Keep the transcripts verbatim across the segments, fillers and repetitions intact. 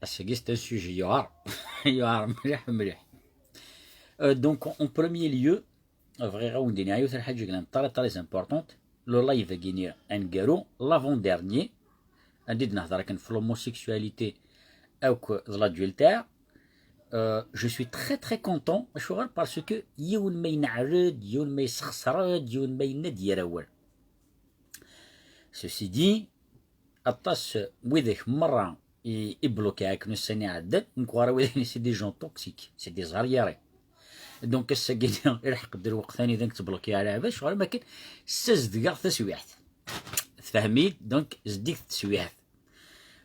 Sagi, c'est un sujet yewɛer. Yewɛer mliḥ, mliḥ. Euh, donc, en premier lieu, bɣiɣ ad wen-d-iniɣ yiwet n lḥaǧa yellan très, très importante. Le live-agi-nni aneggaru, l'avant-dernier, anda i d-nehder akken f l'homosexualité akk d l'adultère. Euh, je suis très, très content. Acuɣer? Parce que yiwen ma ineɛred, yiwen ma yessexṣer-d, yiwen ma yenna-d yir awal. Ceci dit, aṭas n widak merra i, i bloqué akken ussan iɛeddan, nekk ɣer widak c'est des gens toxiques, c'est des arriérés. Donc ass-agi ilḥeq-d lweqt anida nettbloqué ala lɛibad, ccɣel am akken ssazedgeɣ taswiɛt. Tfehmem-iyi? Donc zeddiget teswiɛt.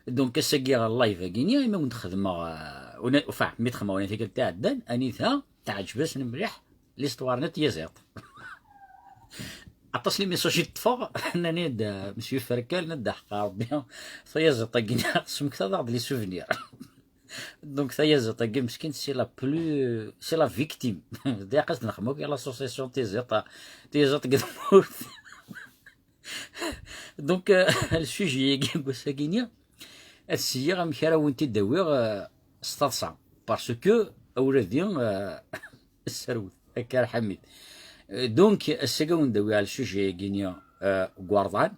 Donc ass-agi ɣer live-agi-nni, imi wen-d-xedmeɣ, euh, una-, enfin, mi d-xedmeɣ una tikkelt iɛeddan, anita teɛǧeb-asen mliḥ l'histoire n tyaziḍt. Aṭas n les messages i ṭṭfeɣ, nnan-iyi-d, euh, Monsieur Ferkal, nnan-d, "Ḥeqqa Rebbi, tayaziḍt-agi tesmektaḍ-aɣ-d les souvenirs." Donc tayaziḍt-agi meskin, c'est la plus, c'est la victime. Dayaq ad nexdem akk l'association tiyaziḍt, tiyaziḍt deg tmurt. Donc, euh, le sujet-agi n wass-agi-nni, ad sliɣ amek ara wen-t-id-awiɣ, euh, s taḍsa. Parce que, a wladi, euh, serwet, akka ar Ḥamid. Euh, donc, ass-agi ad wen-d-awiɣ le sujet-agi-nni, euh, n warḍan.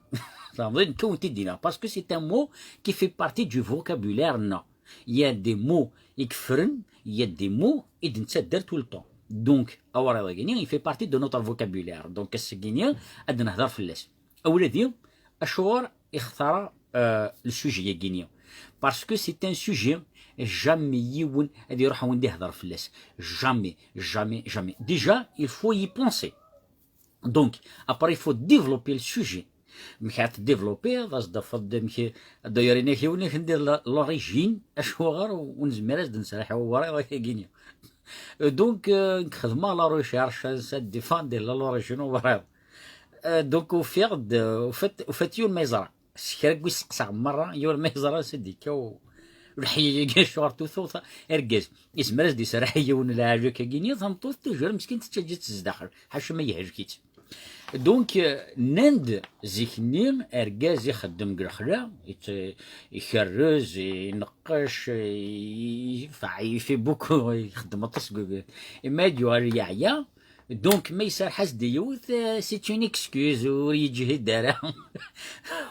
Tfehmeḍ, nekk ad wen-t-id-iniɣ. Parce que c'est un mot qui fait partie du vocabulaire-nneɣ. Il y a des mots i yeffren, il y a des mots i d-nettader tout le temps. Donc, awriḍ-agi-nni, il fait partie de notre vocabulaire. Donc, ass-agi-nni, ad nehder fell-as. A wladi, acuɣer i xtareɣ, euh, le sujet-agi-nni? Parce que c'est un sujet, jamais yiwen ad iruḥ ad wen-d-ihder fell-as. Jamais, jamais, jamais. Déjà, il faut y penser. Donc, après, il faut développer le sujet. Amek ara t-développer, ad as-d-tafeḍ amek, d'ailleurs, inak yiwen akken d la-, l'origine, acuɣer ur nezmir ad as-d-nserreḥ i wawriḍ-agi-nni. Donc, euh, nekk xedmeɣ la recherche, ça dépend de la, l'origine n wawriḍ. Euh, donc, ufiɣ-d, euh, ufat, ufat yiwen ma yeẓra. S kra n yisteqsaɣ merra, yiwen ma yeẓra s d-ikka u-, leḥya-agi acuɣer tutuɣ ta-, argaz. Izmer ad s-d-iserreḥ i yiwen lɛali akka-gini, tameṭṭut toujours meskin tettaǧǧa-tt zdaxel, ḥaca ma yehlek-itt. Donc, euh, nnan-d zik-nni argaz ixeddem deg lexla, yett-, ikerrez, ineqqec, i-, i-, enfin, il fait beaucoup, ixeddem aṭas deg, imi ad yuɣal yeɛya. Donc, ma iserreḥ-as-d i yiwet, euh, c'est une excuse, ur yeǧhid ara.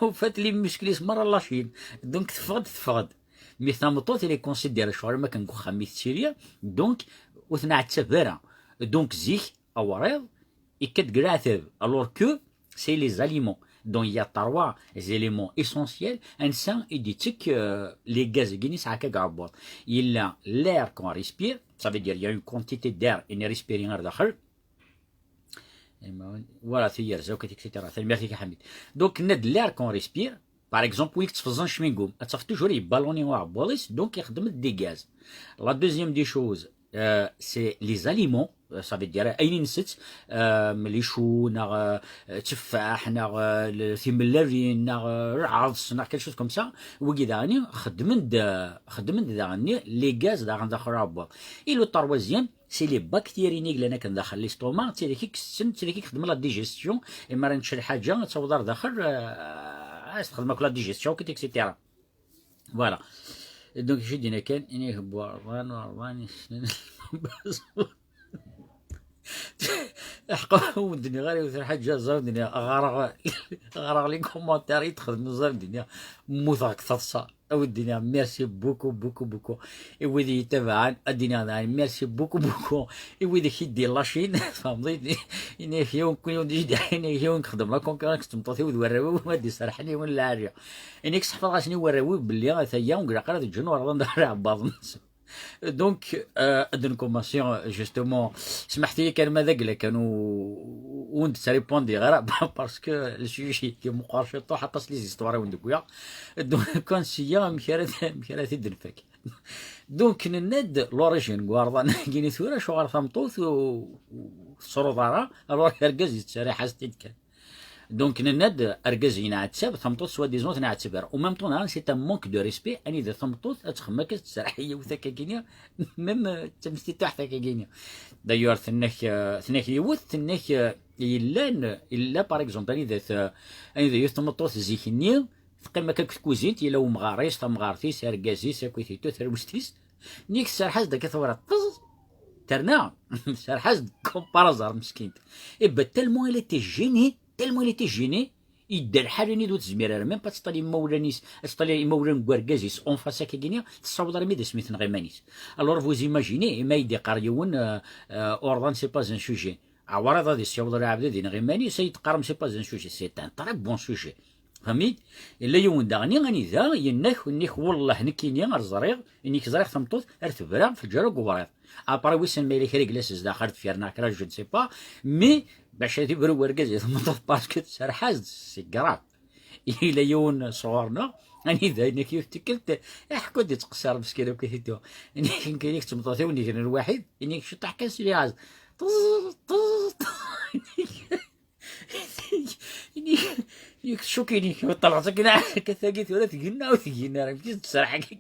Ufat les muscles-is merra lacin. Donc, teffeɣ-d, teffeɣ-d. Mi tameṭṭut, elle est considérée ccɣel am akken deg uxxam i tettili. Donc, ur tenɛettab ara. Donc, zik, awriḍ, ikka-d deg leɛtab. Alors que, c'est les aliments. Donc, il y a trois éléments essentiels. Ansa i d-ittekk, euh, les gaz-agi nesɛa akka deg uɛebbuḍ. Yella l'air qu'on respire, ça veut dire il y a une quantité d'air i nrespiri ar daxel. Voilà, tiyerza, et cetera. Tanemmirt-ik a Ḥamid. Donc, nna-d l'air qu'on respire, par exemple, win yettfeẓẓen cmingum, ad tafeḍ toujours yebbaluni uɛebbuḍ-is, donc ixeddem-d des gaz. La deuxième des choses, euh, c'est les aliments, euh, ça veut dire ayen i nsett, euh, mlichu, neɣ, euh, tteffaḥ, neɣ, euh, le-, timellalin, neɣ, euh, lɛeḍs, neɣ quelque chose comme ça, wigi daɣen xeddmen-d, euh, xeddmen-d daɣen les gaz daɣen daxel uɛebbuḍ. Et le troisième, c'est les bactéries i yellan akken daxel l'estomac, d tidak i itetten, d tidak i ixeddmen la digestion, imi ara nečč lḥaǧa, ad taweḍ ar daxel, euh, ad s-texdem akk la digestion, et cetera. Voilà. Donc, je dis kan, inih warḍan, warḍan, ḥqa ur d-nniɣ ara yiwet n lḥaǧa, ẓer d-nniɣ, ɣreɣ, ɣreɣ les commentaires i d-xedmen, ẓer d-nniɣ, mmuteɣ deg taḍsa. A wi d-iniɣ merci beaucoup, beaucoup, beaucoup. I wid i yi-itabaɛen, ad d-iniɣ daɣen merci beaucoup, beaucoup. I wid i k-id-ilacin, tfehmeḍ-iyi, ini-ak yiwen, kul yiwen d-ijdiḥ, ini-ak yiwen, xdem la concurrence, tmeṭṭut-iw d warraw-iw, ma d-iserḥen yiwen lɛali. Ini-ak seḥfaḍeɣ-asen i warraw-iw belli ataya, ur ilaq ara ad ǧǧen warḍan d ara ɛebbaḍen. Donc, euh, ad nkumaṣi, justement, smaḥt-iyi kan ma d agla kan u-, ur wen-d-ttripondiɣ ara, parce que le sujet-agi meqqer ciṭuḥ, aṭas les histoires i wen-d-wwiɣ. Donc, kan sya, amek ara, amek ara t-id-nfak? Donc, nenna-d l'origine n warḍan-agi-ni tura, acuɣer tameṭṭut ur, ur tettruḍ ara, alors argaz yettseriḥ-as-t-id kan. Donc, nenna-d argaz yenɛettab, tameṭṭut soi-disant ur tenɛettab ara. Au même temps, c'est un manque de respect, anida tameṭṭut ad texdem akka, tettserreḥ i yiwet akka-gini, même, euh, d tamestituḥt akka-gini. D'ailleurs, tenna-k, euh, tenna-k yiwet, tenna-k, euh, yellan, yella, par exemple, anida t-, anida yiwet tmeṭṭut zik-nni, Teqqim akka deg tkuzint, yella umɣar-is, tamɣart-is, argaz-is, akkit itu, tarwest-is. Nnig tserreḥ-as-d akka tewriḍt, ṭṭeẓ, terna, tserreḥ-as-d comme par hasard, meskint. Et ben, tellement elle était gênée, tellement elle était gênée, yedda lḥal-nni d ur tezmir ara, même pas ad teṭṭal imawlan-is, ad teṭṭal imawlan n wergaz-is, en face akka-gini, tessaweḍ armi d asmi tenɣa iman-is. Alors, vous imaginez, ma i d-iqqar yiwen, euh, euh, Urḍan, c'est pas un sujet. Ɛwaṛ ad yessiweḍ lɛebd ad ineɣ iman-is, ay d-teqqarem, c'est pas un sujet, c'est un très bon sujet. Fahmit? Yella yiwen daɣen, anida, yenna-k, yenna-k, wellah, nekkini ar ẓriɣ, yenna-k ẓriɣ tameṭṭut ar tebra f lǧar n uwriḍ. Après, wissen ma yella kra i yella s zdaxel deffir neɣ kra, je ne sais pas, mais bac ad ibru wergaz i tmeṭṭut parce que tserreḥ-as-d, c'est grave. Yella yiwen sɣur-neɣ, anida, yenna-k yiwet tikkelt, iḥku-d yettqeṣṣir meskin akk i t-id-tuɣ. Yenna-k, nekk, yenna-k d tmeṭṭut-iw, nnig n lwaḥid, yenna-k ciṭaḥ kan s liɛaz. Ṭeẓ, ṭeẓ, ṭeẓ. Yenna-k, yenna-k, cukk, yenna-k, ṭṭleɣ-tt akken akka, tagi tura tgenna ur tgenna ara, mkis d-tserreḥ akka.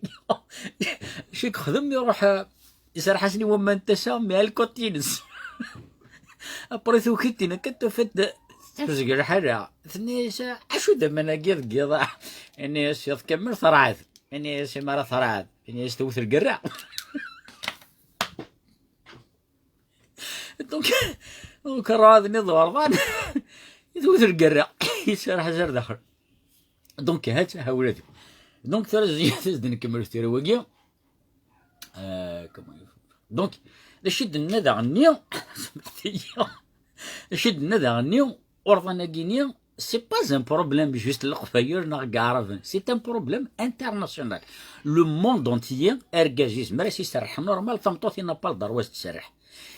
Acu i yexdem? Iruḥ, eh, iserreḥ-asen i waman n tasa, mɛa lkot-ines. Après tuki-d tin akka, tufa-d tebzeg lḥala. Tenna-yas, "Acu d aman-agi deg yiḍ-a?" Yenna-yas, "Iḍ kamel terɛed." Yenna-yas, "Mi ara terɛed?" Yenna-yas, "Tewwet lgerra." Donc, donc rrɛed-nni d urḍan, tewwet lgerra, yesserḥ azar daxel. Donc, ha-tt-a, ha ula d. Donc, tura ziyat ad d-nkemmel tura wagi. Euh, comment il faut- Donc, d acu i d-nenna daɣenni? Smeḥt-iyi. D acu i d-nenna daɣenni? Urḍan-agi-ni, c'est pas un problème juste n Leqbayel neɣ n Iɛraben. C'est un problème international. Le monde entier, argaz yezmer ad s-iserreḥ normal, tameṭṭut il n'a pas le droit ad s-tserreḥ.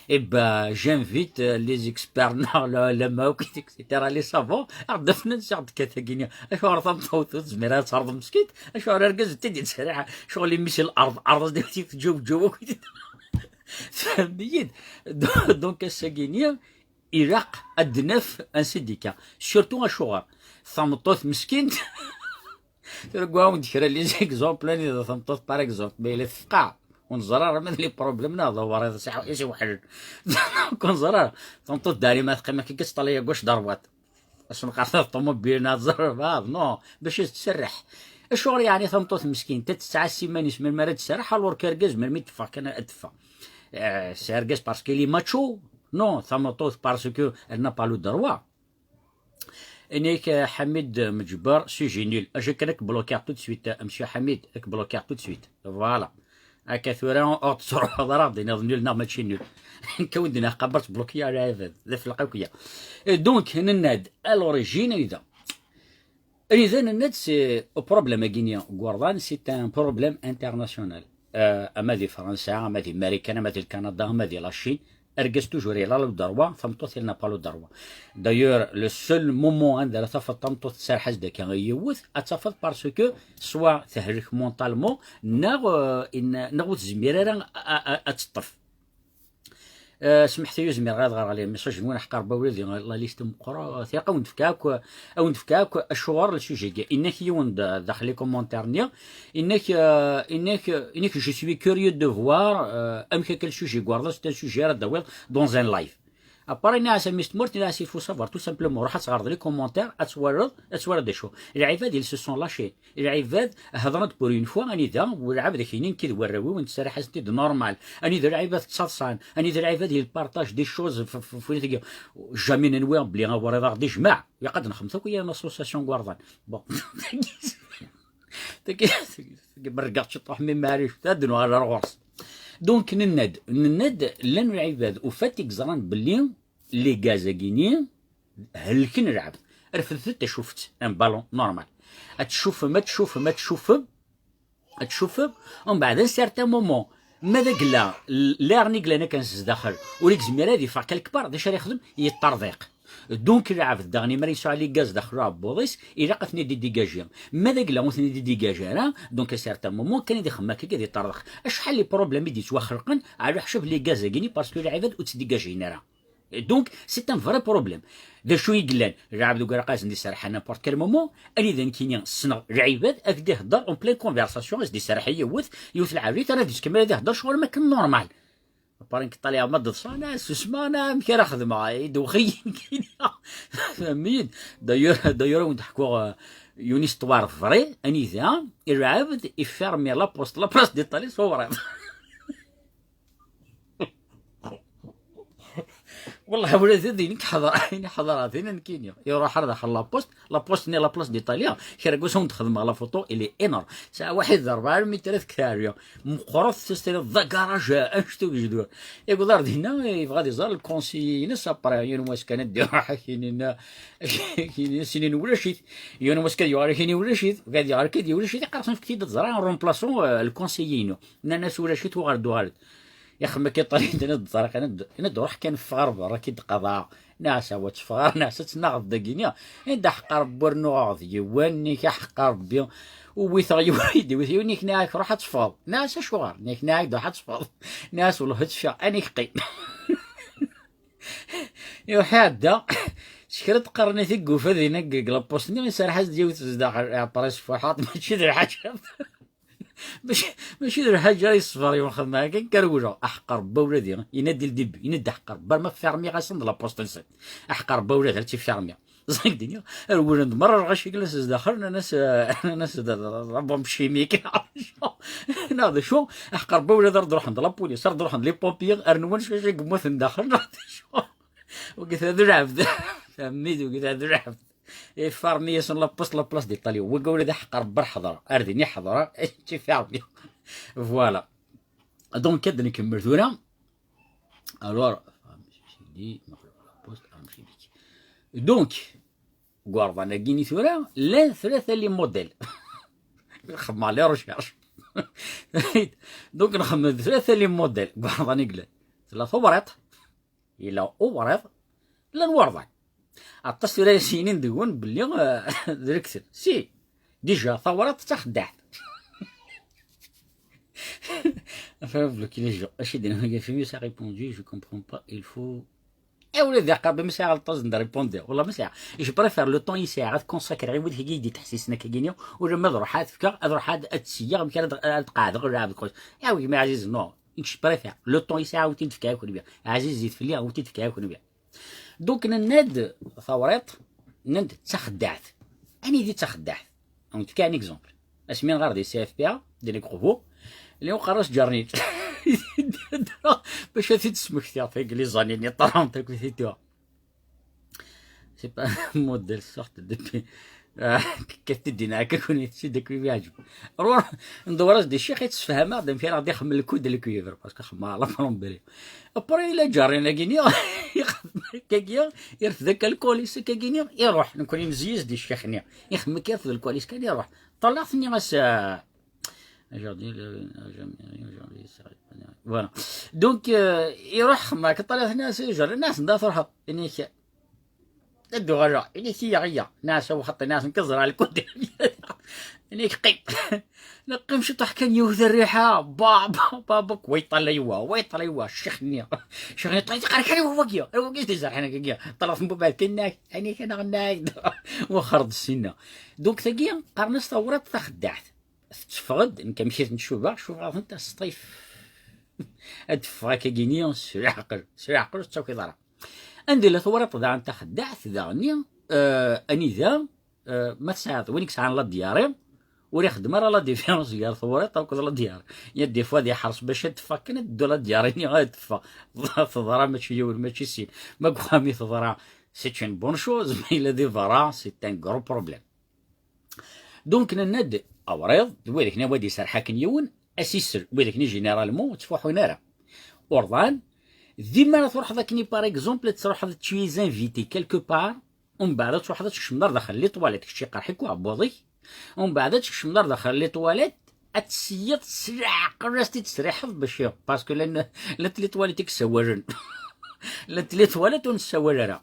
Eh ben, j'invite, euh, les experts, neɣ lɛulama akk, et cetera, les savants, ad ɣ-d-afen ansi ɣ-d-tekka tagi-nni. Acuɣer tameṭṭut ur tezmir ara ad terḍ meskint? Acuɣer argaz d tid yettserriḥ? Ccɣel imi si lard, arḍ-as-d, teǧǧawǧaw akk. Tfehmem-iyi-d? Donc, ass-agi-nni, ilaq ad d-naf ansi d-yekka. Surtout acuɣer? Tameṭṭut meskint, tura, deg wawen-d kra les exemples, anida tameṭṭut, par exemple, ma yella tefqeɛ, ur neẓri ara ma d les problèmes neɣ d awriḍ i s-iweḥlen. Donc, ur neẓri ara. Tameṭṭut, dayma teqqim akka, teṭṭalay à gauche, à droite. Asenqer ṭumubil neɣ tẓerrbaḍ, non, bac ad tettserreḥ. Acuɣer yeɛni tameṭṭut meskint ad tettɛassi iman-is melmi ara d-tserreḥ, alors qu'argaz melmi d-teffeɣ kan ad teffeɣ? Euh, c'est argaz parce qu'il est macho? Non, tameṭṭut parce que elle n'a pas le droit. Yenna-k, euh, Ḥamid Meǧber, sujet nul. Acu kan, ad k-blokiɣ tout de suite, euh, monsieur Ḥamid, ad k-blokiɣ tout de suite. Voilà. Akka tura, ur tettruḥuḍ ara ad d-tiniḍ nul neɣ mačči nul. Nekk ur d-nniɣ qabel tblukya lɛibad, d afelqaq akya. Et donc, nenna-d, à l'origine, anida? Anida nenna-d, c'est, le problème-agi-nni n yigerdan, c'est un problème international. Euh, ama di Fransa, ama di Marikan, ama di Kanada, ama di la Chine, argaz toujours il a le droit, tameṭṭut elle n'a pas le droit. D'ailleurs, le seul moment anda ara tafeḍ tameṭṭut tserreḥ-as-d akka i yiwet, ad tafeḍ parce que soit tehlek mentalement, neɣ, euh, in-, neɣ ur tezmir ara a, a, a, ad teṭṭef. Euh, smeḥt-iyi, ur zmireɣ ad ɣreɣ les messages-nwen, ḥqar ba ula di la liste meqqret. Ilaq ad wen-d-fkeɣ akk, ad wen-d-fkeɣ akk acuɣer le sujet-agi. Yenna-k yiwen d-, daxel les commentaires-nni, yenna-k, euh, yenna-k, yenna-k, je suis curieux de voir, euh, amek akka le sujet n yigerdan, c'est un sujet ara d-tawiḍ dans un live. Après, nniɣ-as a mmi-s n tmurt, nniɣ-as, il faut savoir, tout simplement, ruḥ ad teɣreḍ les commentaires, ad twaliḍ, ad twaliḍ d acu. Lɛibad, ils se sont lâchés. Lɛibad hedren-d pour une fois, anida, u lɛebd ak-inin kid warraw-iw, nettserriḥ-asen-id normal. Anida lɛibad ttaḍsan, anida lɛibad ils partagent des choses f-, f-, f-, f-, jamais nenwi belli awriḍ aɣ-d-ijmeɛ. Ilaq ad nexdem akk i une association n yigerdan. Bon. Tagi, tagi, tagi, bergaɣ ciṭuḥ, mais maɛlic, ad nuɣal ar ɣur-s. Donc, nenna-d, nenna-d, llan lɛibad, ufat i yeẓran belli les gaz-agi-ni helken lɛebd. Refdet-d tacuft, un ballon normal. Ad tcufem, ad tcufem, ad tcufem, ad tcufem, umbeɛd, un certain moment, ma d agla, l-, lirni glan akken s zdaxel, ur yezmir ad yeffeɣ quelque part, d acu ara yexdem? Yeṭṭerḍiq. Donc, lɛebd daɣen, mi ara yesɛu les gaz daxel uɛebbuḍ-is, ilaq ad ten-id-idégagé. Ma d agla ur ten-id-idégagé ara, donc, à certain moment, kan ad ixdem akka, ad yeṭṭerḍeq. Acḥal les problèmes i d-yettwaxelqen, ɛla ḥsab les gaz-agi-ni, parce que lɛibad ur ttdégagin ara. Donc, c'est un vrai problème. D acu i yellan? Lɛebd ugar aqazen d-iserreḥ à n'importe quel moment, anida nekkini ssneɣ lɛibad, ad d-ihedder en pleine conversation, ad s-d-iserreḥ i yiwet, yiwet lɛebd, ara d-yettkemmil ad ihedder, ccɣel am akken normal. Après, nekk ṭṭalayeɣ ma d-ḍsan, ah, susma, ah, amek ara xedmeɣ? Idewx-iyi nekkini. Fehmiyen? D'ailleurs, d'ailleurs, ad wen-d-ḥkuɣ, euh, Une histoire vraie, anida lɛebd ifermi la poste, la place d'Italie s uwriḍ. Wallah, ula d din i ḥeḍreɣ, i ḥeḍreɣ din nekkini. Iruḥ ar daxel la poste, la poste-nni la place d'Italie, kra n wass ad wen-d-xedmeɣ la photo, il est énorme. Tesɛa waḥid d rebɛa lmitrat deg teɛri. Meqqret, s testri d agaṛaj anect ugejdur. Yewweḍ ar dinna, yebɣa ad iẓer lkunsiyi-ines, après, yiwen wass kan ad d-iruḥ, ad k-inin, ad k-inin, ulac-it. Yiwen wass kan yuɣal, ad k-inin ulac-it. Ad yuɣal kan ulac-it, iqqar-asen fket-iyi-d ad ẓreɣ remplaçant, euh, lkunsiyi-inu. Nnan-as ulac-it, uɣal-d, uɣal-d. Ixem akka iṭali, tenna-d ẓriɣ, tenna-d ruḥ kan ffeɣ ar berra, ad k-id-qaḍɛeɣ. Nniɣ-as awa tteffeɣ, nniɣ-as ad tennaɣeḍ dagini. Anda ḥeqqer Rebbi ur nuɣeɣ d yiwen, nniɣ-ak ḥeqqer Rebbi. Ur witeɣ yiwen, ur d-iwit yiwen, nniɣ-ak ruḥ ad teffɣeḍ. Nniɣ-as acuɣer? Nniɣ-ak, nniɣ-ak ruḥ ad teffɣeḍ. Nniɣ-as wellah ad teffeɣ, ad k-qqim. Iruḥ iɛedda, s kra n tqernit i yufa dinna deg lapost-nni, iserreḥ-as-d yiwet zdaxel, iɛeṭṭer-as fuḥaṭ, mačči d lḥaǧa. Mačči, mačči d lḥaǧa ara yeṣber yiwen xedmeɣ akka, nker wulaɣ. Aḥeqqer Rebbi ula di, yenna-d il début, yenna-d aḥeqqer Rebbi, arma fermiɣ-asen d lapost-nsen. Aḥeqqer Rebbi ula d, ad tt-fermiɣ. Ẓriɣ dinna, rewlen-d merra lɣaci yellan s zdaxel, nnan-as, nnan-as d, d, d, d la bombe chimique. Neɣ d acu, aḥeqqer Rebbi ula d, ar d-ruḥen d la police, ar d-ruḥen d les pompiers, ar nwan s wacu i yemmuten daxel, neɣ d acu. Wagi d lɛebd. Fehmit, wagi d lɛebd. Ifermi-yasen la poste, la place d'Italie. Wagi ula d aḥeqqer Rebbi ḥeḍreɣ. Ar din i ḥeḍreɣ, ad tt-fermiɣ. Voilà. Donc, ad nkemmel tura. Alors, donc, deg uɣerḍan-agi-nni tura, llan tlata les modèles. Xedmeɣ les recherches. Donc, nxemmem-d tlata les modèles deg uɣerḍan i yellan. Tella tewriḍt, yella uwriḍ, llan werḍan. Aṭas tura i s-yinin deg-wen belli, euh, d lekdeb. Si, déjà, tawriḍt d taxeddaɛt. Enfin, bloquer les gens. Acu d-yenna Gafimi, ça a répondu, je comprends pas, il faut... Eh, ula d aqabel ma sɛiɣ le temps n répondre. Wallah ma sɛiɣ. Je préfère le temps i sɛiɣ ad consacrer i wid-agi i d-ittḥessisen akka-gini, ula ma ad ruḥeɣ ad fkeɣ, ad ruḥeɣ ad, ad seyyeɣ, amek ara d-, ad qeɛdeɣ ula d kuẓ. Ah, oui, mais Aziz, non. Je préfère le temps i sɛiɣ ad wen-t-id-fkeɣ i kenwi. Ɛzizit fell-i, ad wen-t-id-fkeɣ i kenwi. Donc, nenna-d tawriḍt, nenna-d d taxeddaɛt. Anida d taxeddaɛt? Ad wen-d-fkeɣ un exemple. Asmi nɣar di C F P A, di les gros, llan uqerru-s ǧernin. Bac ad t-id-smektiɣ, tagliẓanin, iṭran, takk, c'est pas un modèle, sorte de pi-, ah, tekkat-d dinna akka, kunwi tessid akk i yeɛǧeb. Ruḥ, ndewwer-as-d i ccix, yettsefham-aɣ-d amek ara ɣ-d-ixemmem le code de cuivre, parce que xemmeɣ la plomberie. Après, ila ǧerrin-agi-nni, ixdem akka-gi, irfed akka lkulis akka-gi-nni, iruḥ, nekkni nezzi-as-d i ccix-nni. Ixdem akka, irfed lkulis kan, iruḥ. Ṭṭalaɣ-t-nni-as, ah, Aujourd'hui, le, jamais, aujourd'hui, ça arrive pas. Voilà. Donc, euh, iruḥ xemmeɣ, ṭṭalaɣ-t-nni-as, ǧerrin-as, anda truḥeḍ? Ini-k, ad d-uɣaleɣ. Ini-k, iya, iya. Nniɣ-as, awa xaṭi, nniɣ-as, nekk ẓriɣ lkud. Ini-k, qqim. Neqqim ciṭuḥ kan, yiwet rriḥa. Ba, ba, ba, ba, wa yeṭṭalay wa, wa yeṭṭalay wa, ccix-nni. Ccix-nni, ṭṭalay, ṭṭalay kan, wa wagi, wa wagi, d izerḥen akka. Ṭṭalaɣ-t mebɛed kan, nniɣ-ak, ini-k, anaɣ nniɣ-ak. Wexxer-d ssinna. Donc, tagi, qqaren-as tawriḍt taxeddaɛt. Tetteffeɣ-d, nekk amek i tent-cubaɣ, cubaɣ-tent s ṭṭif. Ad teffeɣ akka-gini, s leɛqel, s leɛqel ur tettakiḍ ara. Anda i la tewriḍt daɣen taxeddaɛt, daɣen, euh, anida, euh, ma tesɛiḍ win i yesɛan la diarrhée, ur ixeddem ara la différence gar tewriḍt akked la diarrhée. Il y a des fois ad iḥres bac ad teffeɣ kan, ad teddu la diarrhée-nni ad teffeɣ. Teḍra mačči yiwen, mačči sin. Ma deg uxxam i teḍra, c'est une bonne chose, mais ila di berra, c'est un gros problème. Donc, nenna-d awriḍ, d widak-nni wad iserḥ akken yiwen, asisel, widak-nni généralement ur ttfuḥun ara. Urḍan, dima ara truḥeḍ akken, par exemple, ad truḥeḍ, tu es invité quelque part, umbeɛd ad truḥeḍ ad tkecmeḍ ar daxel les toilettes, kečč iqerḥ-ik uɛebbuḍ-ik, umbeɛd ad tkecmeḍ ar daxel les toilettes, ad tesyiḍ s leɛqel, ad s-t-id-tesriḥeḍ bac, parce que llant, llant les toilettes i yessawalen. Llant les toilettes ur nessawal ara.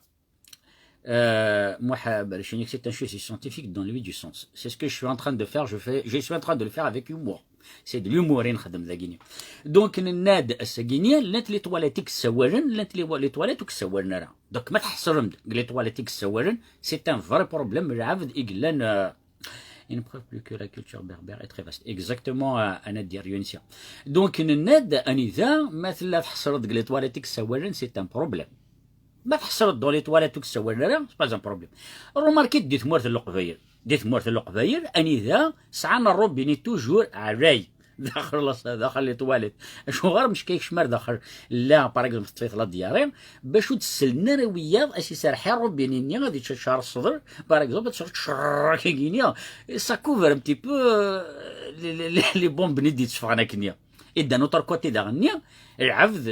Euh, Mohamed Chenique, c'est un sujet scientifique dans le vif du sens. C'est ce que je suis en train de faire, je fais, je suis en train de le faire avec humour. C'est de l'humour, i nxeddem dagini. Donc, nenna-d ass-agini, llant les toilettes i yessawalen, llant les, les toilettes ur k-ssawalen ara. Donc, ma tḥeṣrem-d les toilettes i yessawalen, c'est un vrai problème, lɛebd i yellan, euh, il ne preuve plus que la culture berbère est très vaste. Exactement, euh, a Nadir Younsia. Donc, nenna-d, anida, ma tella tḥeṣreḍ deg les toilettes i yessawalen, c'est un problème. Ma tḥeṣreḍ dans les toilettes ur k-ssawalen ara, c'est pas un problème. Remarquez-d di tmurt n Leqbayel. Di tmurt n Leqbayel, anida sɛan rrubini toujours ɛlay daxel, daxel les toilettes. Acuɣer mecka yekcem ar daxel? La, par exemple, teṭṭef-it la diarrhée, bac ur d-sellen ara wiyaḍ, as iserreḥ i rrubini-nni, ad iččaččar ṣṣder, par exemple, ad tcerrek-agi-nni, ça couvre un petit peu, euh, les, les, les, les bombes-nni d-yetteffɣen akkenni. Et d'un autre côté daɣen-nni, lɛebd,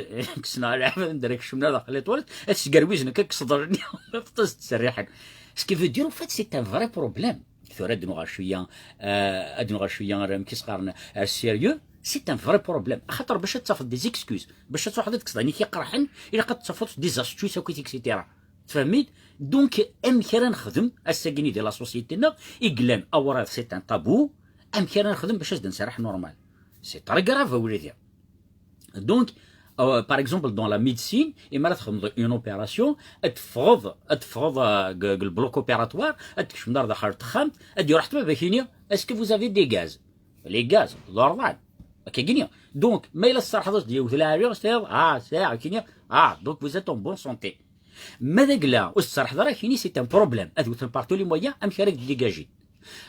kksen lɛebd, anda ara kecmen daxel les toilettes, ad sgerwizen akka deg ṣṣder-nni, ad ttserriḥen. Ce qui veut dire, au fait, c'est un vrai problème. Tura ad nuɣal cwiya, euh, ad nuɣal cwiya ar, amek i s-qqaren, ar sérieux, c'est un vrai problème. Axaṭer bac ad tafeḍ des excuses, bac ad truḥeḍ ad tekkseḍ ayen i k-iqerḥen, ilaq ad tafeḍ des astuces akk, et cetera. Tfehmit? Donc, amek ara nexdem ass-agi-nni di la société-nneɣ i yellan awraɣ, c'est un tabou, amek ara nexdem bac ad s-d-nserreḥ normal? C'est très grave, a wladi. Donc, euh, par exemple, dans la médecine, imi ara txedmeḍ une opération, ad teffɣeḍ, ad teffɣeḍ, euh, deg, deg le bloc opératoire, ad tkecmeḍ ar daxel texxamt, ad d-iruḥ ṭṭbib ad ak-yini: "Est-ce que vous avez des gaz?" Les gaz, d urḍan. Akka gini. Donc, ma yella tserḥeḍ-as-d yiwet lɛali, s-tiniḍ: "Ah, sɛiɣ", ak-yini: "Ah, donc vous êtes en bonne santé." Ma d agla ur s-tserḥeḍ ara, ak-yini c'est un problème. Ad wten par tous les moyens amek ara k-dégager.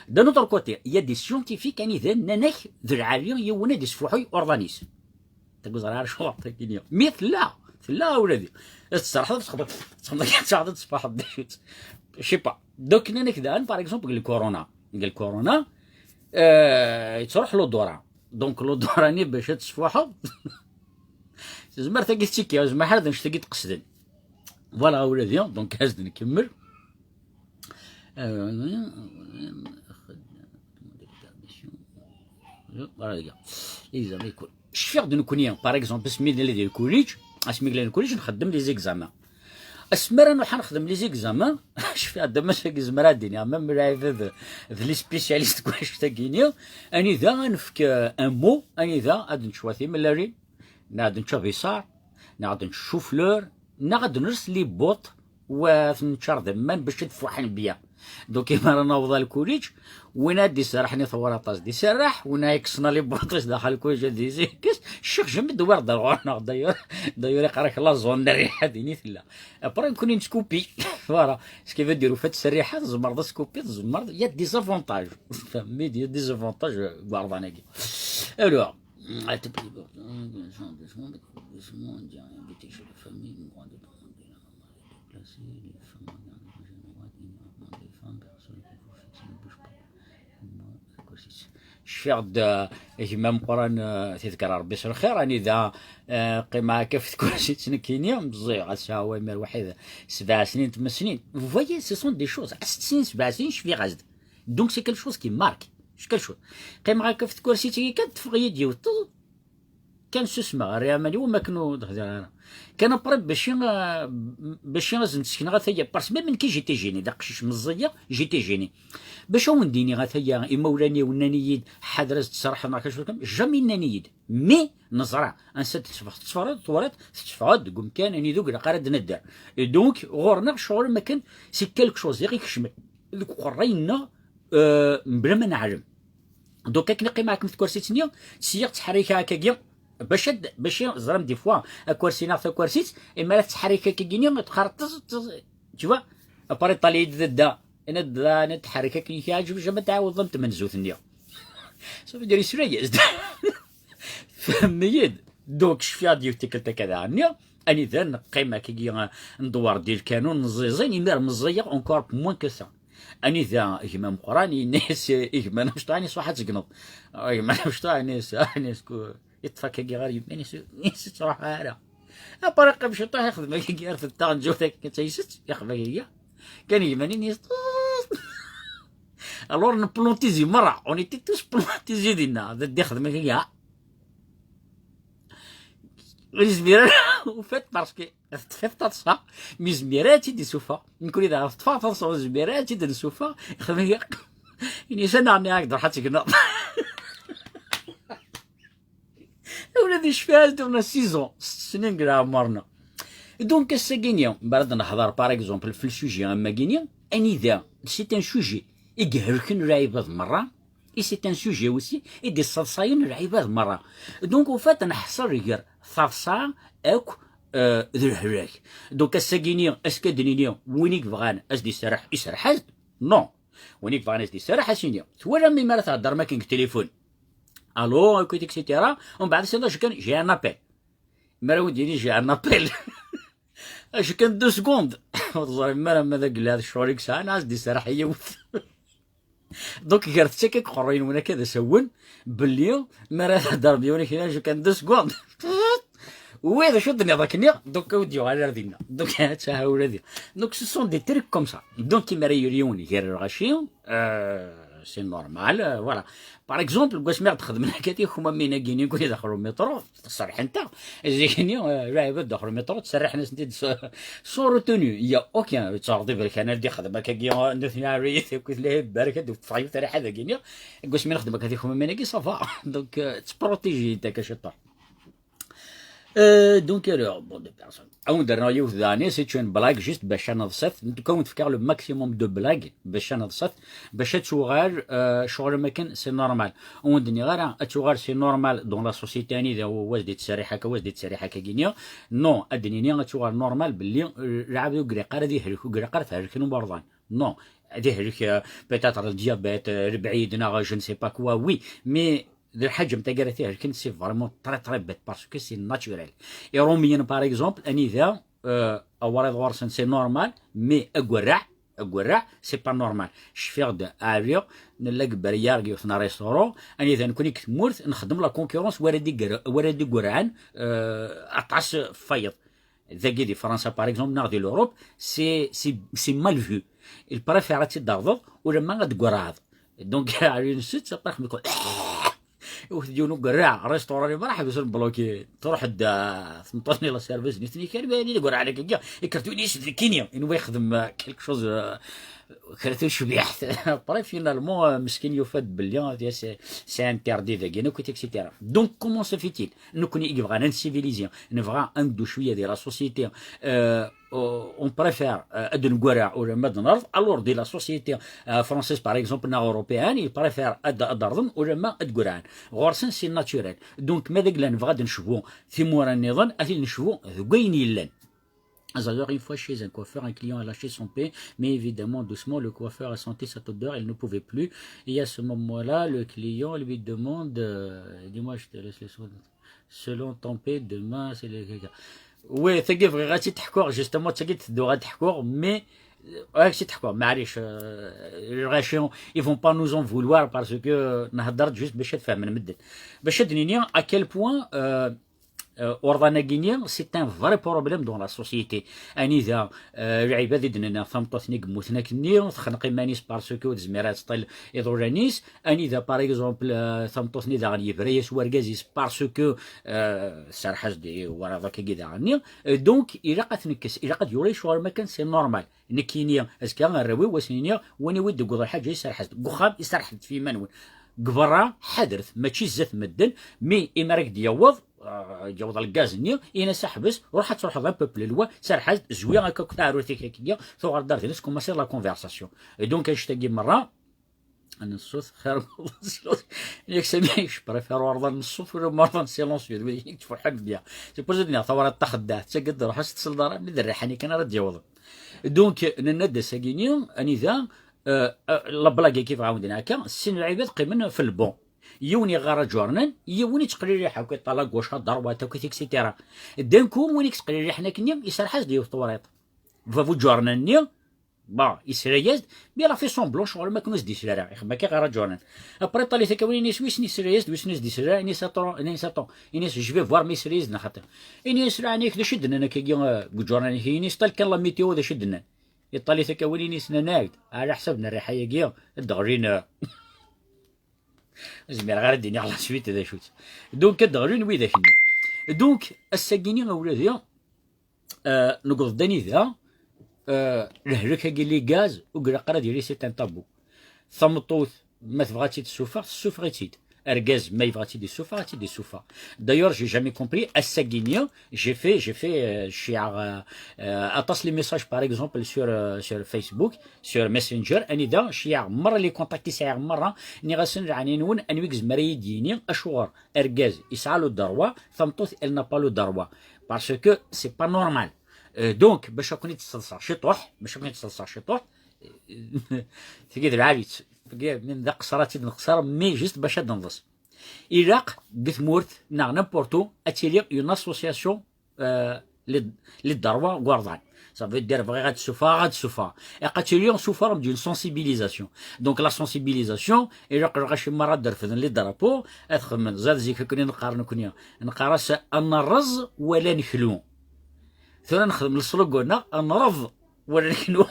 D'un autre côté, il y a des scientifiques anida nnan-ak d lɛali yiwen ad isfuḥuy urḍan-is. Tagi ẓriɣ ara cuɣer tagi-nni. Mais tella, tella a wladi. Ad tserḥeḍ, ad txedmeḍ, ad txedmeḍ, ad tṣefḥeḍ d acu-tt. Je sais pas. Donc, nnan-ak daɣen, par exemple, deg le corona. Deg le corona, euh, yettruḥ l'odorat. Donc, l'odorat-nni bac ad tesfuḥeḍ, tezmer tagi tettikki, tezmer ḥala d annect-agi d-qesden. Voilà, a wladi, donc, ad nkemmel. Euh, voilà, les examens. Cfiɣ-d nekkni, par exemple, asmi nella di lkuliǧ, asmi nella di lkuliǧ, nxeddem les examens. Asmi ara nruḥ ad nexdem les examens, cfiɣ-d am ass-agi zemreɣ ad d-iniɣ, même lɛibad d, d les spécialistes deg wannect-agi-nni, anida ad nefk, euh, un mot, anida ad nečč war timellalin, neɣ ad nečč abiṣar, neɣ ad nečč chou-fleur, neɣ ad nres les bottes, wa ad neččar d aman bac ad fuḥen bien. Donc, imi ara naweḍ ar lkuliǧ, win ad d-iserrḥen i tewraṭ ad d-iserreḥ, win ara yekksen les bottes daxel lkuliǧ ad d-yekkes, ccix jamais d-wwiɣ-d ar ɣur-neɣ, d'ailleurs, d'ailleurs, iqqar-ak la zone n rriḥa din i tella. Après, nekkni nettkuppi. Voilà. Ce qui veut dire, au fait, s rriḥa, tzemreḍ ad ttkuppiḍ, tzemreḍ, il y a des avantages. Fehmit, il y a des avantages, euh, deg uɛerḍan-agi. Alors, Cfiɣ-d, uh, gma ameqqran, uh, tidkar Rebbi s lxir, anida, uh, qqimeɣ akka ɣef tkursit nekkini, meẓẓiyeɣ, ass-a imir waḥid sebɛa snin, tmen snin. Vous voyez, ce sont des choses. Sett snin, sebɛa snin, cfiɣ-as-d. Donc, c'est quelque chose qui marque. C'est quelque chose. Qqimeɣ akka ɣef tkursit-agi kan, teffeɣ-iyi-d yiwet. Kan susmeɣ, rriɣ aman-iw am akken ur d-hdireɣ ara. Kan après, bac i, bac i as-d-sekneɣ ataya, parce que même nekki j'étais gêné, d aqcic meẓẓiyeɣ, j'étais gêné. Bac a wen-d-iniɣ ataya, imawlan-iw nnan-iyi-d: "Ḥader ad s-d-tserrḥeḍ neɣ kacu kan", jamais nnan-iyi-d. Mais neẓra, ansa d-tetteffeɣ, tetteffeɣ-d, tetteffeɣ-d deg umkan anida ur ilaq ara ad d-nedder. Et donc, ɣur-neɣ ccɣel am akken, c'est quelque chose i ɣ-ikecmen deg uqerray-nneɣ, euh, mebla ma neɛlem. Donc, akken i qqimeɣ akken f tkersit-nni, syiɣ ttḥerrikeɣ akkagi, bac ad, bac i ẓram des fois, akersi neɣ takersit, imi ara tettḥerrik akkagi-nni, txerṭeẓ, tu vois, après ṭṭal-iyi-d dadda, ina dadda, ina tḥerrik akken i k-iɛǧeb, jamais tɛawdeḍ am tmenzut-nni. Ça veut dire, yesla-yas-d. Fehmem-iyi-d. Donc, cfiɣ-d yiwet tikkelt akka daɣen-nni, anida neqqim akkagi, ndewwer di lkanun, nẓiẓin, imir meẓẓiyeɣ encore moins que ça. Anida gma ameqqran yenna-yas i gma amecṭuḥ, yenna-yas: "Ruḥ ad tegneḍ." Gma amecṭuḥ yenna-yas, yenna-yas ku-, yeṭṭef akkagi ɣer yemma-s, yenna-yas: "Ur ttruḥ ara." Après qim ciṭuḥ, ixdem akkagi ar tetta, nǧawt akka d taysett, ixdem akkagi. Kan gma-nni yenna-yas: "Ṭṭuṭ." Alors, nplontizi merra, on était tous plontisés dinna, d, d ixdem akkagi, ha. Ur yezmir ara, au fait, parce que teṭṭef-it taḍsa, mi yezmir ara ad tt-id-isuffeɣ. Nekkni daɣ teṭṭfeɣ taḍsa, ur nezmir ara ad tt-id-nsuffeɣ. Ixdem-iyi, ini-as: "Anaɣ nniɣ-ak-d ruḥ ad tegneḍ." Ula d icfi-as-d, on a six ans, sett snin deg leɛmer-nneɣ. Donc, ass-agi-nni, mi ara d-nehḍer, par exemple, f le sujet am wagi-nni, anida, c'est un sujet i ihelken lɛibad merra, et c'est un sujet aussi i d-isseḍsayen lɛibad merra. Donc, au fait, neḥṣel gar taḍsa akk, euh, d lehlak. Donc, ass-agi-nni, est-ce que ad d-nini win i yebɣan ad s-d-iserreḥ, iserreḥ-as-d? Non. Win i yebɣan ad s-d-iserreḥ, ad s-yini. Twalam mi ara theddrem akken deg tilifun. Allô, écoute, et cetera. Umbeɛd, c'est là, je gagne, j'ai un appel. Mi ara wen-d-yini, j'ai un appel. Je gagne deux secondes. Ur teẓrim ara ma d agellid ccɣel i yesɛa, neɣ ad s-d-iserreḥ i yiwet. Donc, gar tettak akk qerruyen-nwen akka d asawen, belli mi ara theddrem yiwen akk, je gagne deux secondes. Oui, d acu d-nniḍ akkenni, donc ur d-yuɣal ara dinna. Donc, ad ttɛawil ad. Donc, ce sont des trucs comme ça. Donc, imi ara yili yiwen gar lɣaci, euh, c'est normal, euh, voilà. Par exemple, deg wasmi i ɣ-d-xedmen akka tikmamin-agi-nni, nekk daxel umiṭru, serrḥent-aɣ. Zik-nni, euh, lɛibad daxel umiṭru, ttserriḥen-asen-id s-, sans retenue. Il y a aucun, ur ttɛerḍib kan ad d-ixdem akkagi, euh, nutni ɛriyit, akkit lɛib, barek, ad d-teffeɣ yiwet rriḥa dagi-nni. Deg wasmi nexdem akka tikmamin-agi, ça va. Donc, euh, tettprotéji-d akka ciṭuḥ. Euh, donc, alors, bon, de personnes. Awen-d-rreɣ yiwet daɣen, c'est une blague, juste bac ad neḍset. Donc, awen-d-fkeɣ le maximum de blagues, bac ad neḍset, bac ad tuɣal, euh, ccɣel am akken, c'est normal. Awen-d-nniɣ ara, ad tuɣal c'est normal dans la société, anida wa s-d-ittserriḥ akka, wa s-d-ittserriḥ akka gini. Non, ad d-nini ad tuɣal normal belli, euh, lɛebd ur ilaq ara ad ihlek, ur ilaq ara ad helken imerḍan. Non, ad ihlek, euh, peut-être le diabète, euh, lbɛid, neɣ je ne sais pas quoi, oui, mais d lḥaǧa am taggara tihelken, c'est vraiment très, très bête, parce que c'est naturel. Iṛumyen, par exemple, anida, euh, awriḍ ɣur-sen, c'est normal, mais agwerraɛ, agwerraɛ, c'est pas normal. Cfiɣ-d ɛliɣ, nella deg Berrière, deg yiwet n restaurant, anida nekni deg tmurt, nxeddem la concurrence, war ad igwer-, war ad igwerrɛen, euh, aṭas f wayeḍ. Dagi di Fransa, par exemple, neɣ di l'Europe, c'est, c'est, c'est mal vu. Ils préfèrent ad tt-id-terḍeḍ ulamma ad d-tegwerɛeḍ. Donc, ɛli nsett, après, xemmi-, iwet-d yiwen ugwerraɛ, restaurant-nni, ma raḥ, bes bloqué. Truḥ-d, ah, tmeṭṭut-nni la service, nitni kan, mais il est gwerraɛ, la quelqu'un, ikker-d win-is d kini, inwa yexdem, ah, quelque chose, ah, kra tucbiḥt. Après, finalement, ah, meskin yufa-d belli, ah, c'est, c'est interdit dagi, et cetera. Donc, comment se fait-il? Nekni i yebɣan ad ncivilizi, nebɣa ad neddu cwiya di la société, euh, on préfère, euh, ad negwerreɛ ulamma ad nerḍ, alors di la société, euh, française, par exemple, neɣ européenne, ils préfèrent ad, ad rḍen ulamma ad gwerrɛen. Ɣur-sen, c'est naturel. Donc, ma d agla nebɣa ad necbu timura nniḍen, ad t-necbu deg wayen yellan. Alors, une fois chez un coiffeur, un client a lâché son paix, mais évidemment, doucement, le coiffeur a senti cette odeur, il ne pouvait plus. Et à ce moment-là, le client lui demande, euh, dis-moi, je te laisse le soin. Selon ton paix, demain, c'est le... Oui, tagi bɣiɣ ad tt-id-ḥkuɣ, justement, tagi tedduɣ ad ḥkuɣ, mais, euh, ad tt-id-ḥkuɣ, maɛlic, euh, lɣaci, ils vont pas nous en vouloir parce que, euh, nhedder juste bac ad fehmen medden. Bac ad d-nini à quel point, euh, euh, urḍan-agi-nni, c'est un vrai problème dans la société. Anida, euh, lɛibad i d-nenna, tameṭṭut-nni yemmuten akkenni, texneq iman-is parce que ur tezmir ad teṭṭil iḍulan-is. Anida, par exemple, euh, tameṭṭut-nni daɣen yebra-yas wergaz-is parce que, euh, serḥ-as-d i wayeḍ akkagi daɣen-nni. Euh, donc, ilaq ad t-nekkes, ilaq ad yuɣal ccɣel am akken, c'est normal. Nekkini, azekka arraw-iw, ad sen-iniɣ, win i wi d-teggeḍ lḥaǧa, iserḥ-as-d. Deg uxxam, iserḥ-d f yiman-nwen. Deg berra, ḥadret, mačči zdat medden, mi imi ara k-d-yaweḍ, euh, yaweḍ lgaz-nni, ini-as aḥbes, ruḥ ad truḥeḍ un peu plus loin, serḥ-as-d, zwi akka akk taɛrurt-ik akkagi, tuɣal-d ar dinna, tkumaṣiḍ la conversation. Et donc, annect-agi merra, n ṣṣut, xir n ṣṣut. Yak sami, je préfère urḍan n ṣṣut wala urḍan n silence, d wid i k-tferḥen bien. C'est pour ça d-nniɣ, tawriḍt taxeddaɛt, tettagad, ruḥ-as tesleḍ ara, mi d rriḥa-nni kan ara d-yawḍen. Donc, nenna-d ass-agi-nni, anida, euh, euh, la blague-agi bɣiɣ ad wen-d-nini akka, sin lɛibad qqimen f le banc. Yiwen yeɣɣar aǧurnan, yiwen yettqelliḥ akk, iṭṭal à gauche, à droite, akk, et cetera. D'un coup, win i yettqelliḥen akkenni, iserḥ-as-d yiwet tewriḍt. Bab uǧurnan-nni, bon, yesra-yas-d, mais il a fait semblant, ccɣel ma akken ur s-d-yesri ara, ixeddem akka, yeɣɣar aǧurnan. Après, iṭṭal-it akka, win-is wissen yesra-yas-d, wissen ur s-d-yesri ara, ini-as, attends, ini-as, attends, ini-as, je vais voir ma yesra-yas-d neɣ xaṭi. Ini-as, ɛni yak d acu i d-nnan akkagi, euh, deg uǧurnan-agi, ini-as, ṭṭal kan la météo d acu i d-nnan. Iṭṭal-it akka, win ini-as, nnan-ak-d, ɛla ḥsab n rriḥa-agi, ad d-ɣlin, euh, Ur zmireɣ ara ad d-iniɣ la suite d acu-tt. Donc, ad d-ɣlin widak-nni. Donc, ass-agi-nni, a wladi, euh, newweḍ-d anida, euh, lehlak-agi, les gaz, ur ilaq ara ad yili, c'est un tabou. Tameṭṭut, ma tebɣa ad tt-id-tessufeɣ, tessufeɣ-itt-id. Argaz, ma yebɣa ad tt-id-yessufeɣ, ad tt-id-yessufeɣ. D'ailleurs, j'ai jamais compris, ass-agi-nni, j'ai fait, j'ai fait, euh, cciɛeɣ, euh, euh, aṭas les messages, par exemple, sur, euh, sur Facebook, sur Messenger, anida cciɛeɣ merra les contacts i sɛiɣ merra, nniɣ-asen, leɛnaya-nwen, anwa i yezmer ad yi-d-yini acuɣer argaz yesɛa le droit, tameṭṭut, elle n'a pas le droit. Parce que c'est pas normal. Euh, donc, bac ad ken-id-sseḍseɣ ciṭuḥ, bac ad ken-id-sseḍseɣ ciṭuḥ, Tagi d lɛali-tt. Tagi min d aqeṣṣer ad tt-id-nqeṣṣer, mais juste bac ad d-nḍes. Ilaq deg tmurt neɣ n'importe où ad tili une association euh, les, les droits n yigerdan. Ça veut dire bɣiɣ ad ssufɣeɣ, ad ssufɣeɣ. Ilaq ad tili sous forme d'une sensibilisation. Donc la sensibilisation, ilaq lɣaci merra ad d-refden les drapeaux, ad xedmen, ẓad zik akken i neqqar nekni, neqqar-as ad nerreẓ wala neklu. Tura nexdem le slogan-nneɣ, ad nreḍ wala neklu.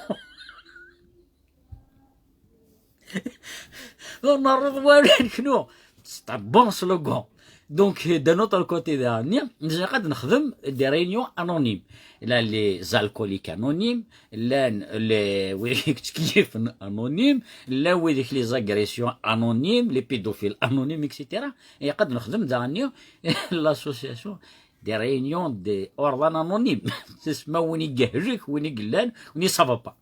Ur nerreḍ wala neknu. C'est un bon slogan. Donc, d'un autre côté, daɣenni, nezdeɣ ad nexdem des réunions anonymes. Llan les alcooliques anonymes, llan les wid yettkeyyfen anonymes, llan wid les agressions anonymes, les pédophiles anonymes, et cetera. Ilaq ad nexdem daɣenni l'association des réunions des ordres anonymes. C'est ma win i yehlek, win i yellan, win i ça va pas.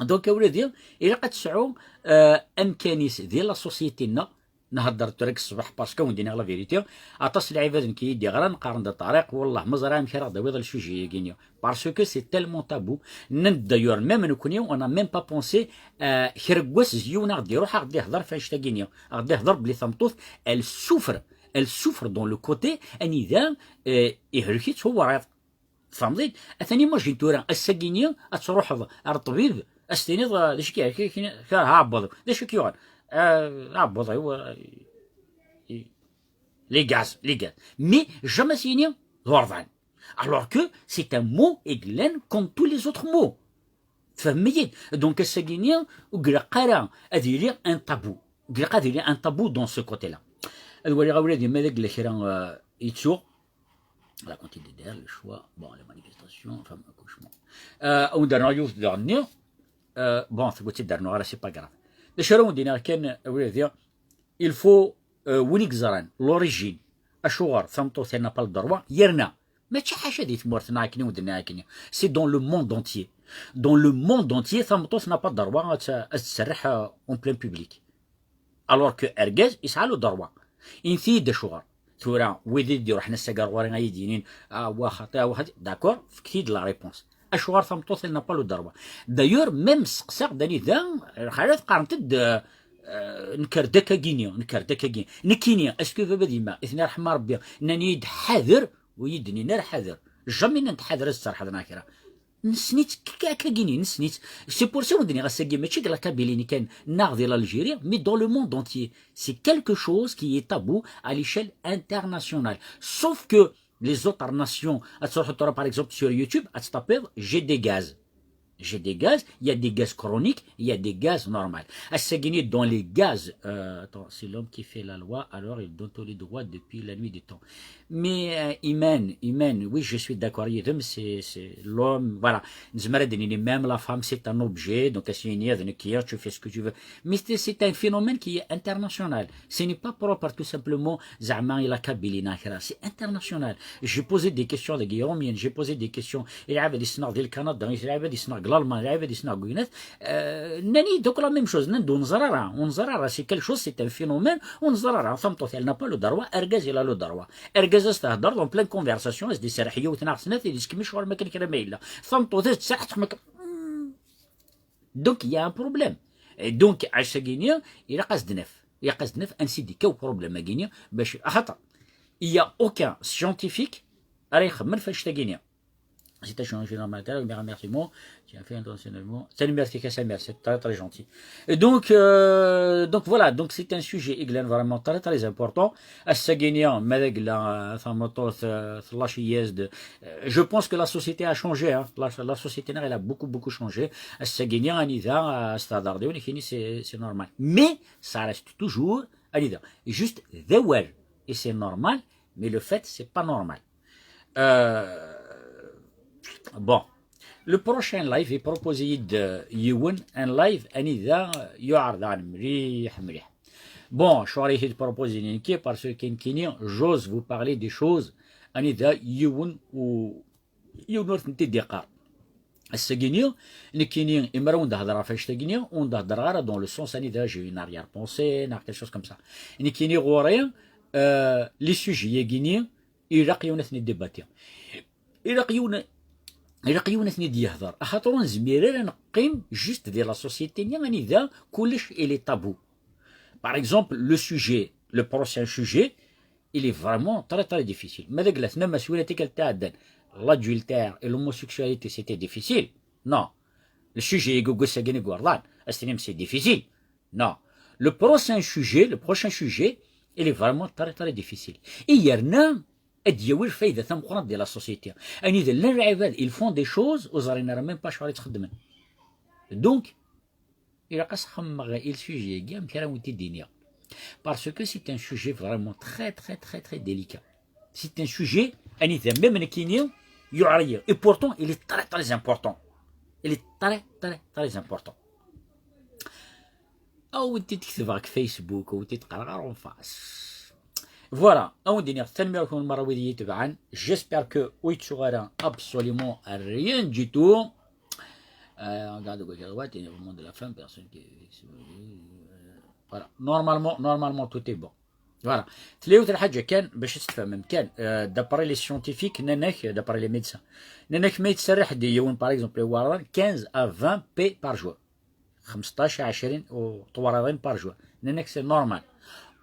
Donc, a wladi, ilaq ad tesɛu, euh, amkan-is di la société-nneɣ. Nhedder tura deg ṣṣbeḥ, parce que wen-d-iniɣ la vérité. Aṭas n lɛibad nekk i yi-d-iɣran, qqaren-d a Ṭariq, wellah ma ẓriɣ amek ara ɣ-d-tawiḍ le sujet-agi-nni. Parce que c'est tellement tabou. Nnan-d d'ailleurs, même nekni, on n'a même pas pensé, euh, kra n wass yiwen a ɣ-d-iruḥ, a ɣ-d-ihder f annect-agi-nni. A ɣ-d-ihder belli tameṭṭut, elle souffre. Elle souffre dans le côté anida, euh, ihlek-itt uwriḍ. Tfehmeḍ-id? Atan imagine tura, ass-agi-nni ad truḥeḍ ar ṭṭbib, ad s-tiniḍ, ah, d acu i k-, k-, k-, k-, aɛebbuḍ-iw. D acu i k-yuɣen? Ah, aɛebbuḍ-iw, ah, i-, i-, les gaz, les gaz. Mais jamais s-yini d urḍan. Alors que c'est un mot i yellan comme tous les autres mots. Tfehmem-iyi-d? Donc ass-agi-nni ur ilaq ara ad yili un tabou. Ur ilaq ad yili un tabou dans ce côté-là. Ad waliɣ awlad-im ma d agla kra, euh, yettuɣ. La quantité d'air, le choix, bon, les manifestations, enfin, accouchement. Euh, ad wen-d-rnuɣ yiwet daɣenni. Euh, bon, tewwi-tt-id rnuɣ ara, c'est pas grave. D acu ara wen-d-iniɣ kan, awlad-i, il faut, euh, win i yeẓran l'origine, acuɣer tameṭṭut elle n'a pas le droit, yerna mačči ḥaca di tmurt-nneɣ akken i wen-d-nniɣ akken. C'est dans le monde entier. Dans le monde entier, tameṭṭut n'a pas le droit ad t-, ad tserreḥ, euh, en plein public. Alors que argaz yesɛa le droit. Init-iyi-d acuɣer. Tura, wid i d-iruḥen ass-agi ar ɣur-i ad yi-d-yinin, ah, wa xaṭi, ah, wa xaṭi. D'accord, fket-iyi-d la réponse. Acuɣer tameṭṭut elle n'a pas le droit? D'ailleurs, même seqsaɣ-d anida, lxalat qqarent-d, euh, euh, nekker-d akkagini, nekker-d akkagini. Nekkini, est-ce que baba d yemma, i ten-iṛḥem Ṛebbi, nnan-iyi-d ḥader, ur yi-d-nnin ara ḥader. Jamais nnan-d ḥader ad tserḥeḍ neɣ kra. Nessen-itt k-, k-, akkagini, nessen-itt. C'est pour ça wen-d-nniɣ ass-agi, mačči deg la Kabylie kan, neɣ di l'Algérie, mais dans le monde entier. C'est quelque chose qui est tabou à l'échelle internationale. Sauf que les autres nations, ad truḥeḍ tura, par exemple, sur YouTube, ad tapiḍ j'ai des gaz. J'ai des gaz, il y a des gaz chroniques, il y a des gaz normaux. Ass-agi-nni, dans les gaz, euh, attends, c'est l'homme qui fait la loi, alors il donne tous les droits depuis la nuit des temps. Mais, euh, Iman, Iman, oui, je suis d'accord, yid-m, c'est, c'est l'homme, voilà. Nezmer ad d-nini, même la femme, c'est un objet, donc, as-yini, tu fais ce que tu veux. Mais c'est, c'est un phénomène qui est international. Ce n'est pas propre, tout simplement, زعما la Kabylie neɣ kra. C'est international. J'ai posé des questions deg Iṛumyen, j'ai posé des questions i lɛibad i ssneɣ di Canada, i lɛibad i ssneɣ deg l'Allemagne, i lɛibad i ssneɣ deg winnat. Euh, nnan-iyi-d akk la même chose, nnan-d ur neẓri ara, ur neẓri ara, c'est quelque chose, c'est un phénomène, ur neẓri ara. Tameṭṭut, elle n'a pas le droit, argaz, il a le droit. Argaz, ad s-thedreḍ en pleine conversation, ad s-d-iserreḥ yiwet neɣ snat, ad yessekmec ɣur-m akken kra ma yella. Tameṭṭut, ad s-tserreḥ, txeddem akka. Donc, il y a un problème. Et donc, ass-agi-nni, ilaq ad s-d-naf. Ilaq ad s-d-naf ansi d-ikka uproblème-agi-nni, bac, axaṭer, il y a aucun scientifique ara ixemmen f annect-agi-nni. C'est un changement normal. Mes remerciements. Tu as fait intentionnellement. Tanemmirt-ik a Samir, c'est très, très gentil. Et donc, euh, donc voilà, donc c'est un sujet i yellan vraiment très, très important. Ass-agi-nni, ma d agla, euh, tameṭṭut, euh, tlaci-yas-d, euh, je pense que la société a changé, hein. La, la société, elle a beaucoup, beaucoup changé. Ass-agi-nni, anida, euh, s-thedreḍ i win, c'est, c'est normal. Mais ça reste toujours, anida, juste d awal. Et c'est normal, mais le fait, c'est pas normal. Euh, bon. Le prochain live, i propose-iyi-d, euh, yiwen, un live, anida, euh, yuɛer daɣen mliḥ, mliḥ. Bon, acuɣer i t-id-proposer nekki, parce que nekkini, j'ose vous parler des choses, anida yiwen u-, yiwen ur tent-id-iqqar. Ass-agi-nni, nekkini, imi ara wen-d-hedreɣ ɣef annect-agi-nni, ur wen-d-heddreɣ ara dans le sens anida j'ai une arrière-pensée, neɣ quelque chose comme ça. Nekkini ɣur-i, euh, les sujets-agi-nni, ilaq yiwen ad ten-id-débatiɣ. Ilaq yiwen, ilaq yiwen ad ten-id-yehder, axaṭer ur nezmir ara neqqim juste di la société-nni anida kullec il est tabou. Par exemple, le sujet, le prochain sujet, il est vraiment très, très difficile. Ma d agla tnam aswir tikkelt iɛeddan, l'adultère et l'homosexualité, c'était difficile. Non. Le sujet i yeggusa gini gwerḍan, as-tinim c'est difficile. Non. Le prochain sujet, le prochain sujet, il est vraiment très, très difficile. I yerna ad d-yawi lfayda tameqqrant di la société. Anida llan lɛibad, ils font des choses, ur ẓrin ara même pas acuɣer i ttxeddmen. Donc, ilaq ad s-xemmeɣ i le sujet-agi, amek ara wen-t-id-iniɣ. Parce que c'est un sujet vraiment très, très, très, très délicat. C'est un sujet, anida même nekkini, yuɛer-iyi. Et pourtant, il est très, très important. Il est très, très, très important. Awen-t-id-ketbeɣ deg Facebook, awen-t-id-qqareɣ ɣer en face. Voilà, awen-d-iniɣ tanemmirt-nwen merra wid i yi-tebɛen. J'espère que ur yettuɣ ara absolument rien du tout. Euh, regarde gauche à droite, il y a vraiment de la femme, personne qui... Voilà, normalement, normalement, tout est bon. Voilà. Tella yiwet lḥaǧa kan bac ad tfehmem kan, euh, d'après les scientifiques, nnan-ak, d'après les médecins, nnan-ak ma yettserriḥ-d yiwen, par exemple, iwerḍen quinze à vingt P par jour. خمسطاش عشرين و ثمانطاش par jour. Nnan-ak c'est normal.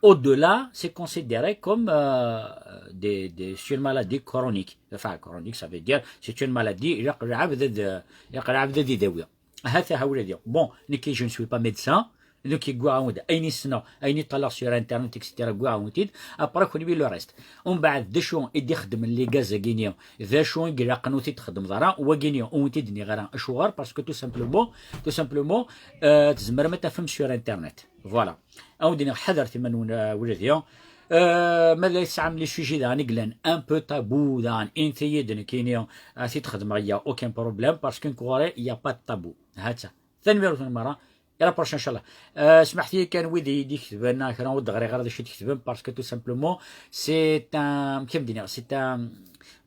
Au-delà, c'est considéré comme euh, des, des, c'est une maladie chronique. Enfin, chronique, ça veut dire c'est une maladie, ilaq lɛebd ad, ilaq lɛebd ad idawi. Hata hawla diɣ. Bon, nekki, je ne suis pas médecin, donc yeggaɛawed ayen i ssneɣ, ayen i ṭṭalaɣ sur internet, et cetera, ggaɛawed-t-id. Après, kenwi le reste. Umbeɛd, d acu i d-ixeddmen les gaz-agi-ni? D acu i ilaqen ur t-id-txeddmeḍ ara? Wagi-ni, ur wen-t-id-nniɣ ara. Acuɣer? Parce que tout simplement, tout simplement, euh, tzemrem ad tafem sur internet. Voilà. Awen-d-nniɣ, ḥadret iman-nwen, euh, wladi. Euh, ma la tesɛam les sujets daɣen i yellan un peu tabou daɣen, init-iyi-d nekkini, ad t-id-xedmeɣ, y a aucun problème, parce que nekk ɣur-i, y a pas de tabou. Ha-tt-a. Tanemmirt-nwen merra. Ila prochaine, inchallah. Euh, smaḥet-iyi kan wid i d-iketben, ah, kra ur d-ɣriɣ ara d acu i d-ketben, parce que tout simplement, c'est un, amek ara d-iniɣ, c'est un,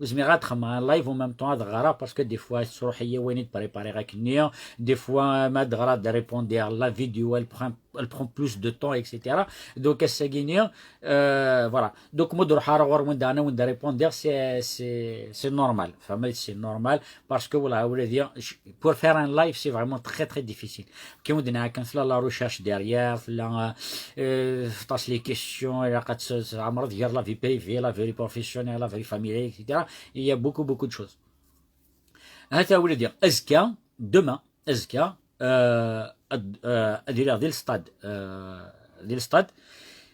ur zmireɣ ad xedmeɣ un live en même temps ad ɣreɣ, parce que des fois, tettruḥ-iyi wayen i d-prépariɣ akkenni, des fois, ma d-ɣreɣ ad répondiɣ, la vidéo, elle prend, elle prend plus de temps, et cetera. Donc, ass-agi-ni, euh, voilà. Donc, ma d-ruḥeɣ ara ɣur-wen daɣen ad wen-d-répondiɣ, c'est, c'est, c'est normal. Fehmeḍ, c'est normal, parce que, voilà, ula d, pour faire un live, c'est vraiment très, très difficile. Kan ur d-nɛa kan, tella la recherche derrière, tella, euh, aṭas les questions, ilaq ad tɛemreḍ gar la vie privée, la vie professionnelle, la vie familiale, et cetera. Il y a beaucoup, beaucoup de choses. Ha-t-a wladi, azekka, demain, azekka, euh, ad, euh, ad iliɣ di lstad, euh, di lstad.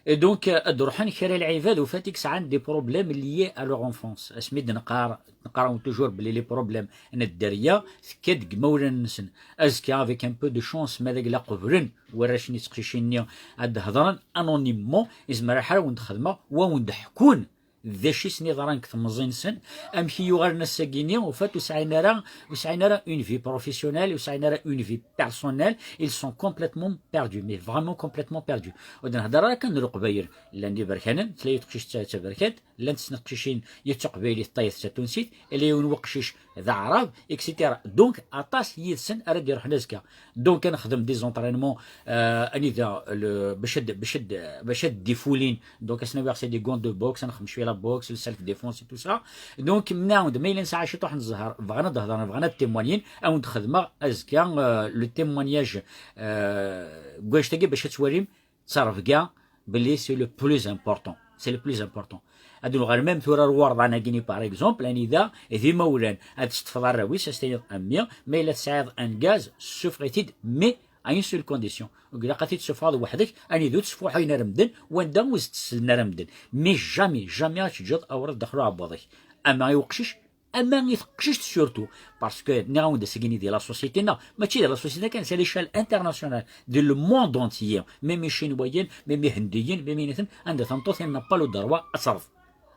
Et donc, euh, ad ruḥen kra lɛibad, au fait, i yesɛan des problèmes liés à leur enfance. Asmi d-neqqar, neqqar-awen toujours belli les problèmes n dderya tekka-d deg imawlan-nsen. Azekka, avec un peu de chance, ma d agla qeblen warrac-nni d teqcicin-nni ad d-hedren anonymement, izmer lḥal ad wen-d-xedmeɣ, wa wen-d-ḥkun d acu i sen-iḍran deg temẓi-nsen, amek i yuɣalen ass-agi-ni, au fait, ur sɛin ara, ur sɛin ara une vie professionnelle, ur sɛin ara une vie personnelle, ils sont complètement perdus, mais vraiment complètement perdus. Ur d-nhedder ara kan d Leqbayel, llan d iberkanen, tella yiwet teqcict d taberkant, llant snat teqcicin, yiwet d taqbaylit, tayeḍ d tatunsit, ala yiwen weqcic d aɛrab, et cetera. Donc, aṭas yid-sen ara d-iruḥen azekka. Donc, ad nexdem des entraînements, euh, anida, le, bac ad, bac ad, bac ad d-ifulin. Donc, ad sen-awiɣ c'est des gants de boxe, ad nexdem cwiya la boxe, le self défense et tout ça. Donc, mnaɛud, ma yella nesɛa ciṭuḥ n zzher, bɣan ad d-hedren, bɣan ad témoignen, ad wen-d-xedmeɣ azekka, euh, le témoignage, euh, deg wannect-agi bac ad twalim, d tarebga, belli c'est le plus important. C'est le plus important. Ad nuɣal même tura ar Werḍan-agi-ni, par exemple, anida d imawlan, ad teṭṭfeḍ arraw-is, ad s-tiniḍ a mmi, ma yella tesɛiḍ un gaz, ssufeɣ-it-id, mais à une seule condition. Ur ilaq ad t-id-tessufɣeḍ weḥd-k, anida ur ttfuḥuyen ara medden, wanda ur s-tteslen ara medden. Mais jamais, jamais ad teǧǧeḍ awriḍ daxel uɛebbuḍ-ik. Ama i uqcic, ama i teqcict surtout. Parce que nniɣ-awen-d ass-agi-ni di la société-nneɣ, mačči di la société kan, c'est à l'échelle internationale, di le monde entier, même icinwayen, même ihendiyen, même initen, anda tameṭṭut elle n'a pas le droit ad terḍ,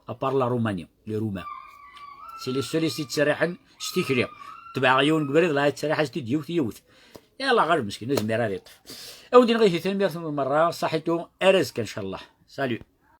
à part la Roumanie, les Roumains. C'est les seuls i s-yettserriḥen s tikli. Tebɛeɣ yiwen deg ubrid, la yettserriḥ-as-d yiwet yiwet. Yalla ɣer meskin, ur yezmir ara yeṭṭef. Ad wen-d-iniɣ ihi tanemmirt-nwen merra, ṣaḥitu, ar azekka, ncallah. Salut.